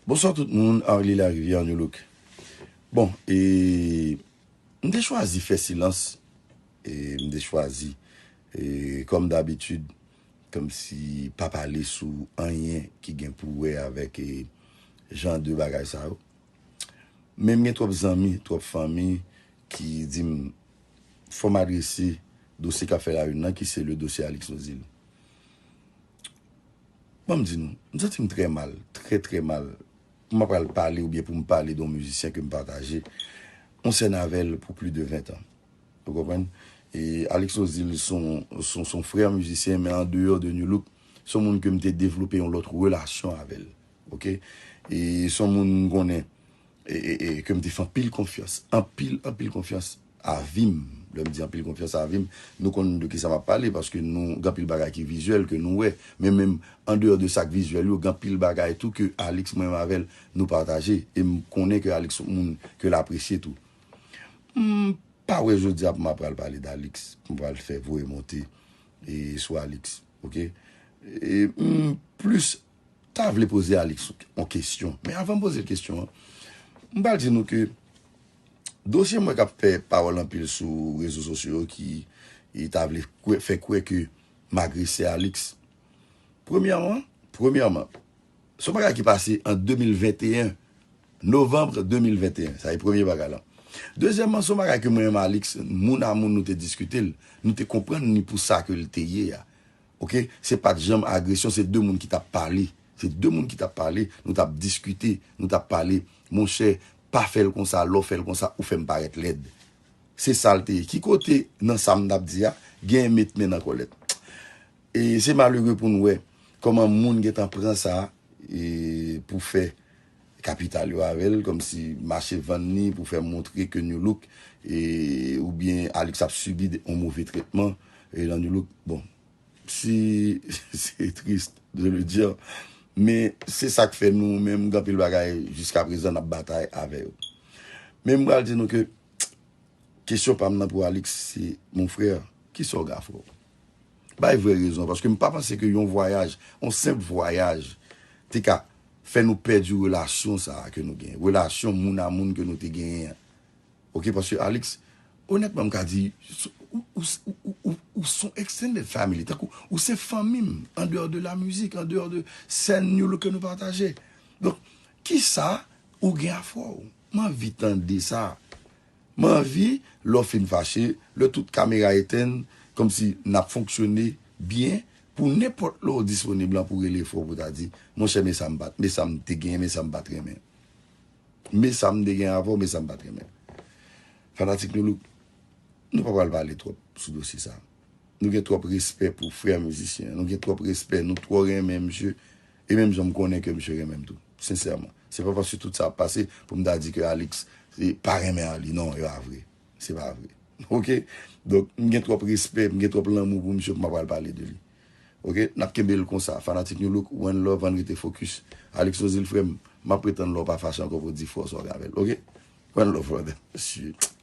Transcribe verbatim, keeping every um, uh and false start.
Bonswa tout moun, Arly Larivière, New Look. Bon, e m te chwazi fè silans, e m te chwazi, e kòm dabitid, kòmsi pa pale sou anyen ki gen pou wè avèk, e, jan de bagay sa yo. Men m gen twòp zanmi, twòp fanmi ki di m fò m adrese dosye k ap fè la une nan, ki se le dosye Alix Nozil. Ban m di nou, m santi m trè mal, trè, trè mal. Pou m pral pale oubyen pou m pale de yon mizisyen ke m pataje yon sèn avè l pou plis de ven tan. Ou konprann? E Alix Nozil se yon, se yon, se yon frè mizisyen, men an deyò de New Look, se yon moun ke m te devlope yon lòt relasyon avè l. Oke? E se yon moun m konnen, e, e, e ke m te fè anpil konfyans, anpil, anpil konfyans a vi m. Lè m di anpil konfyans a vi m, nou konn de kisa m ap pale, paske nou gen anpil bagay ki vizyèl ke nou wè. Men menm an deyò de sa k vizyèl yo, gen anpil bagay tou ke Alix, mwen menm avè l, nou pataje. E m konnen ke Alix se yon moun ke l apresye tou. M pa wè jodi a pou m ap pral pale d Alix, pou m pral fè voye monte, e, sou Alix, oke? E m plis ta vle poze Alix yon kesyon. Men avan m poze l kesyon an, m pral di nou ke dosye m wè k ap fè pawòl anpil sou rezo sosyo yo ki, e, ta vle kwè, fè kwè ke m agrese Alix. Premyèman, premyèman, se yon bagay ki pase an de mil venteyen, novanm de mil venteyen. Sa se premye bagay la. Dezyèmman, se yon bagay ke mwen menm Alix, moun a moun nou te diskite l, nou te konprann ni pou sa ke l te ye a. Oke? Se pa t janm agresyon, se de moun ki t ap pale. Se de moun ki t ap pale, nou t ap diskite, nou t ap pale. Monchè, pa fè l konsa, lè w fè l konsa, ou fè m parèt lèd. Se sa l te ye. Ki kote nan sa m t ap di a, gen met men nan kòlèt? E se malere pou n wè kòman moun gentan pran sa, e, pou fè kapital yo avè l, kòmsi mache vann li pou fè montre ke New Look, e, oubyen Alix ap sibi de, yon move tretman, e, nan New Look. Bon, si se triste de le dire, men se sa k fè nou menm gen anpil bagay jiska prezan n ap batay avè yo. Men m pral di nou ke kesyon pa m nan pou Alix se, mon frè, kisa w gen a frè w? Bay vrè rezon, paske m pa panse ke yon vwayaj, yon senp vwayaj, te ka fè nou pèdi relasyon sa a ke nou genyen. Relasyon moun a moun ke nou te genyen an. Oke, paske Alix, onètman, m ka di, ou, ou, ou, ou, ou se yon extended family, tankou, ou se fanmi m, an deyò de la mizik, an deyò de sèn New Look ke nou pataje. Donk, kisa ou gen a frè w? M anvi tande sa. M anvi, lè w fin fache, lè tout kamera etenn, kòmsi n ap fonksyone byen, pou nenpòt lè w disponib lan pou rele frè w pou ta di, monchè, men sa m pa t, men sa m te genyen, men sa m pa t renmen. Men sa m te gen avè w, men sa m pa t renmen. Fanatik New Look, nou pa pral pale twòp sou dosye sa. Nou gen twòp respè pou frè mizisyen an. Nou gen twòp respè, nou twò renmen misye. E menm jan m konnen ke misye renmen m tou. Sensèman. Se pa paske tout sa ap pase pou m ta di ke Alix, e, pa renmen Arly. Non, e pa vre. Se pa vre. Oke? Donk, m gen twòp respè, m gen twòp lanmou pou misye pou m pa pral pale de li. Oke? N ap kenbe l konsa. Fanatik New Look, one love, ann rete fokis. Alix Nozil, frè m, m ap ret tann lè w pa fache ankò pou w di frè w sa w gen avè l. Oke? One love, brother. Shit.